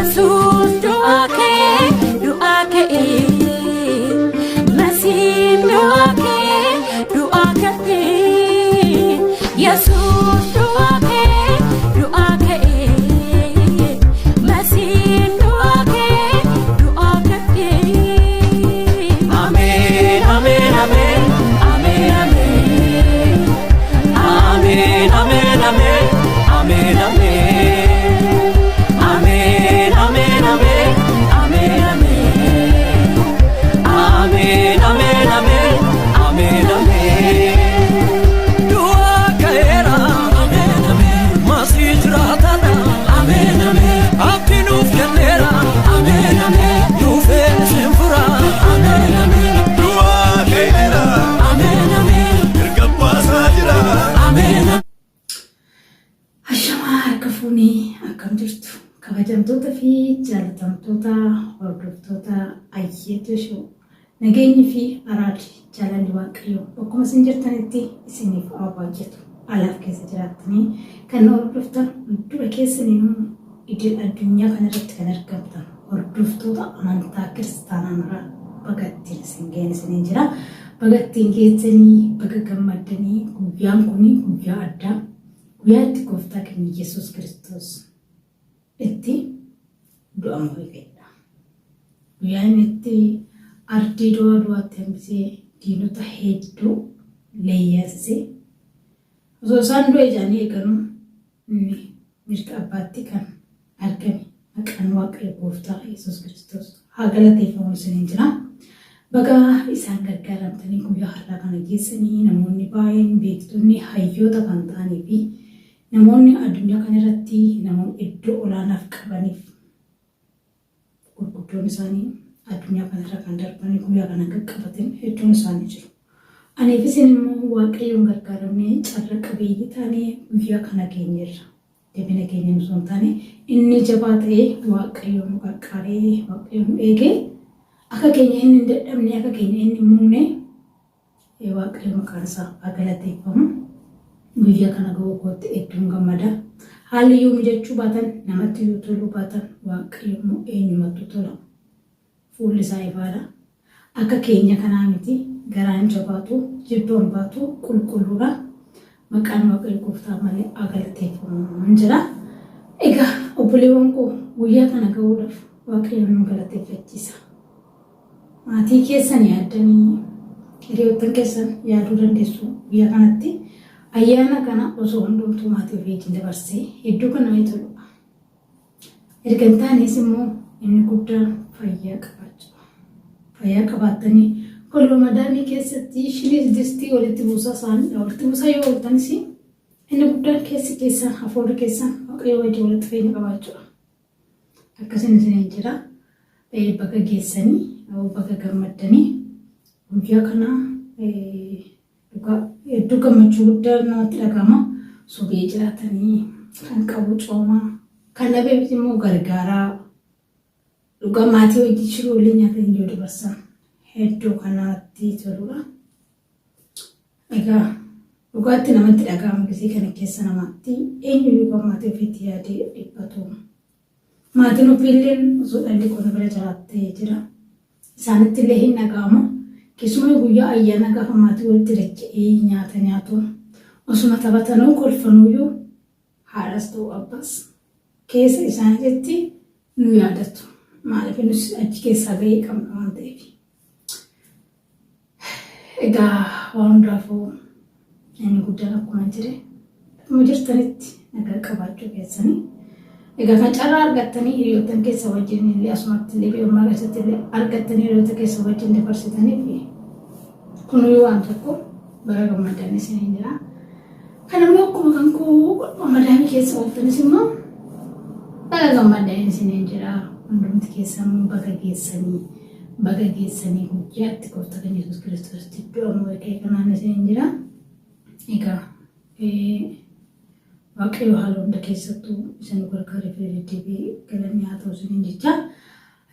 Yesuus du'aa ka'ee du'aa ka'ee Masiin du'aa ka'ee du'aa ka'ee Yesuus du'aa ka'ee du'aa ka'ee Masiin du'aa ka'ee du'aa ka'ee. Ameen, ameen, ameen, ameen, ameen. Ameen, ameen, ameen, ameen, ameen. Ameen, ameen, ameen, ameen, ameen. Ameen, ameen, ameen, ameen, ameen. Du'aa ka'eera, ameen, ameen. Masii jiraataadha, ameen, ameen. Abdii nuuf kenneera, ameen, ameen. Dhufee isin fura, ameen, ameen. Du'aa ka'eera, Ameen, ameen, erga baasaa jira. Ameen. Ashamaa, harka fuunee, akkam jirtu? Kabajamtoota fi jaalatamtoota hordoftoota Ayyeetu Show, nageenyi fi araarri, jaalalli Waaqayyoo bakkuma isin jirtanitti isiniif haa baay'atu. Alaaf keessa jiraattanii kan hordoftan hunduma keessaniinuu, idil addunyaa kanarratti kan argamtan hordoftoota amantaa kiristaanaa maraa, baga ittiin isin ga'een isiniin jira. Baga ittiin geessanii, baga gammaddanii. Guyyaan kun guyyaa addaa, guyyaa itti gooftaa keenya Yesuus Kiristoos itti du'a mo'ee. Guyyaa inni itti ardii du'a du'aatti hambisee, diinota hedduu leeyyaasisee, osoo isaan du'e jedhanii eeganuu inni mirga abbaatti kan argame, maqaan Waaqayyo gooftaa Yesuus Kiristoos haa galateeffamu isiniin jira. Baga isaan gargaaramtanii guyyaa har'aa kana geessanii. Namoonni baay'een, beektonni, hayyoota kan ta'anii fi namoonni addunyaa kanarratti namoonni iddoo olaanaaf qabaniif gurguddoon isaanii addunyaa kanarra kan darbanii guyyaa kana qaqqabatan hedduun isaanii jiru. Aniif isin immoo Waaqayyoon gargaaramnee carra qabeeyyii taanee guyyaa kana geenyeerra. Jabina keenya osoo hin taane, inni jabaa ta'ee Waaqayyoon nu qarqaaree, Waaqayyoon nu eegee, akka keenya inni hin dadhabne, akka keenya inni hin mugne, Waaqayyo maqaan isaa haa galateeffamu. Guyyaa kana ga'uu kootti hedduun gammada. Haalli yoo mijachuu baatan, namatti yoo toluu baatan, Waaqayyo immoo eenyumattuu tola. Fuulli isaa ifaadha. Akka keenya kanaa miti, garaan jabaatu, jibban baatu, qulqulluudha. Maqaan Waaqayyo gooftaa malee haa galateeffamu jira. Egaa obboleewwan koo, guyyaa kana ga'uudhaaf Waaqayyo nu galateeffachiisa. Maatii keessan yaaddanii, hiriyoottan keessan yaaduu dandeessu guyyaa kanatti. Ayyaana kana osoo hundumtuu maatii ofii wajjin dabarsee hedduu kan namatti toludha. Erga hin taanes immoo inni guddaan fayyaa qabaachuu. Fayyaa qabaattanii kolba madaamii keessatti shiniis distii walitti buusaa isaanii walitti buusaa yoo ooltanis, inni guddaan keessi keessan, hafuurri keessan Waaqayyo wajjin walitti dhufeenya qabaachuudha. Akkasiin isiniin jira. Baga geessanii, baga gammaddanii. Guyyaa kana dhugaa hedduu gammachuu guddaa namatti dhagahama. Sobee jiraatanii kan qabu coomaa, kan dhabeef immoo gargaaraa, dhugaa maatii wajjin shiroo waliin nyaatanii yoo dabarsan hedduu kanatti toludha. Egaa dhugaatti namatti dhagahama gisee kana keessa namaatti eenyuyyuu kan maatii ofiitti yaadee dhiphatu. Maatiin ofiillee osoo dhalli qonna bira jiraattee jira. Isaanitti illee hin dhaga'amu. Keessumaa guyyaa ayyaana gaafa maatii walitti dacha'ee nyaata nyaatu, osuma taphatanuu kolfanuyyuu, haadhas ta'u abbaas keessa isaaniitti nu yaadatu. Maaliif, nus achi keessaa gahee qabna waan ta'eef. Egaa waan hundaafuu inni guddaan akkuma jedhe, akkuma jirtanitti nagaa qabaachuu keessanii. Egaa kan carraa argattanii hiriyoottan keessa wajjin illee asumatti illee biyya ormaa keessatti illee argattanii hiriyoota keessa wajjin dabarsitanii fi kunuyyuu waan tokko, baga gammaddan isiniin jira. Kan immoo akkuma kan koo madaamii keessa ooltanis immoo baga gammaddan isiniin jira. Hundumti keessanuu baga geessanii, baga geessanii guyyaatti gooftaa keenya Yesuus Kiristoositti du'a mo'ee kanaan isiniin jira. Egaa Waaqayyo haala hunda keessattuu isa nu gargaaree fi deddeebi'ee galanni haa ta'u isiniin jecha.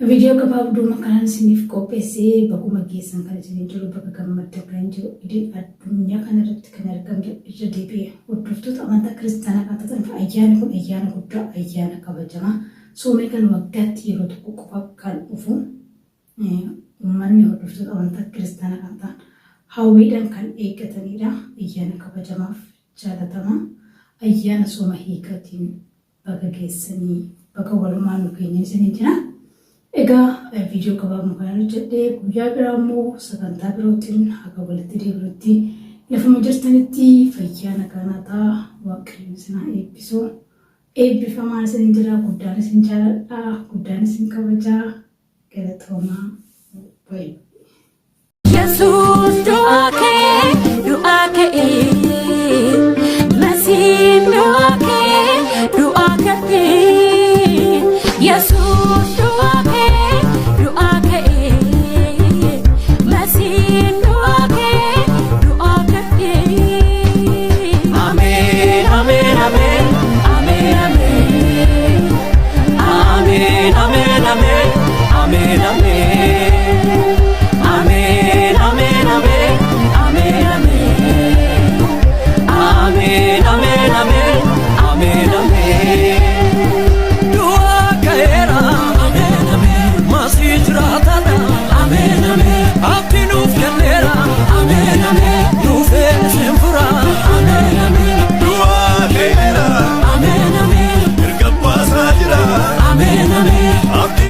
Viidiyoo gabaabduu kanaan isiniif qopheessee, baguma geessan kan isiniin jiru, baga gammaddan kan jiru, idil addunyaa kanarratti kan argamtu, irra deebi'ee hordoftoota amantaa kiristaanaa kan ta'an, ayyaanni kun ayyaana guddaa, ayyaana kabajamaa. Soomni kan waggaatti yeroo tokko qofa kan dhufu uummanni hordoftoota amantaa kiristaanaa kan ta'an hawwiidhaan kan eeggatanidha. Ayyaana kabajamaaf jaalatamaa ayyaana sooma hiikatiin baga geessanii baga walumaan nu keenya isiniin jira. Egaa viidiyoo gabaabaa kana hojjedhee guyyaa biraa immoo sagantaa birootiin haga walitti deebinutti lafuma jirtanitti fayyaa nagaa naa ta'a. Waaqayyo isin haa eebbisu. Eebbifamaa isin jira. Guddaan isin jaaladha. Guddaan isin kabajaa. Galatoomaa. Baay'ee. Yesuus du'aa ka'ee, du'aa ka'ee. Masiin du'aa ka'ee, du'aa ka'ee. Yesuus du'aa ka'ee, du'aa ka'ee. Masiin du'aa ka'ee, du'aa ka'ee. Ameen, ameen, ameen, ameen, ameen. Ameen, ameen, ameen, ameen, ameen.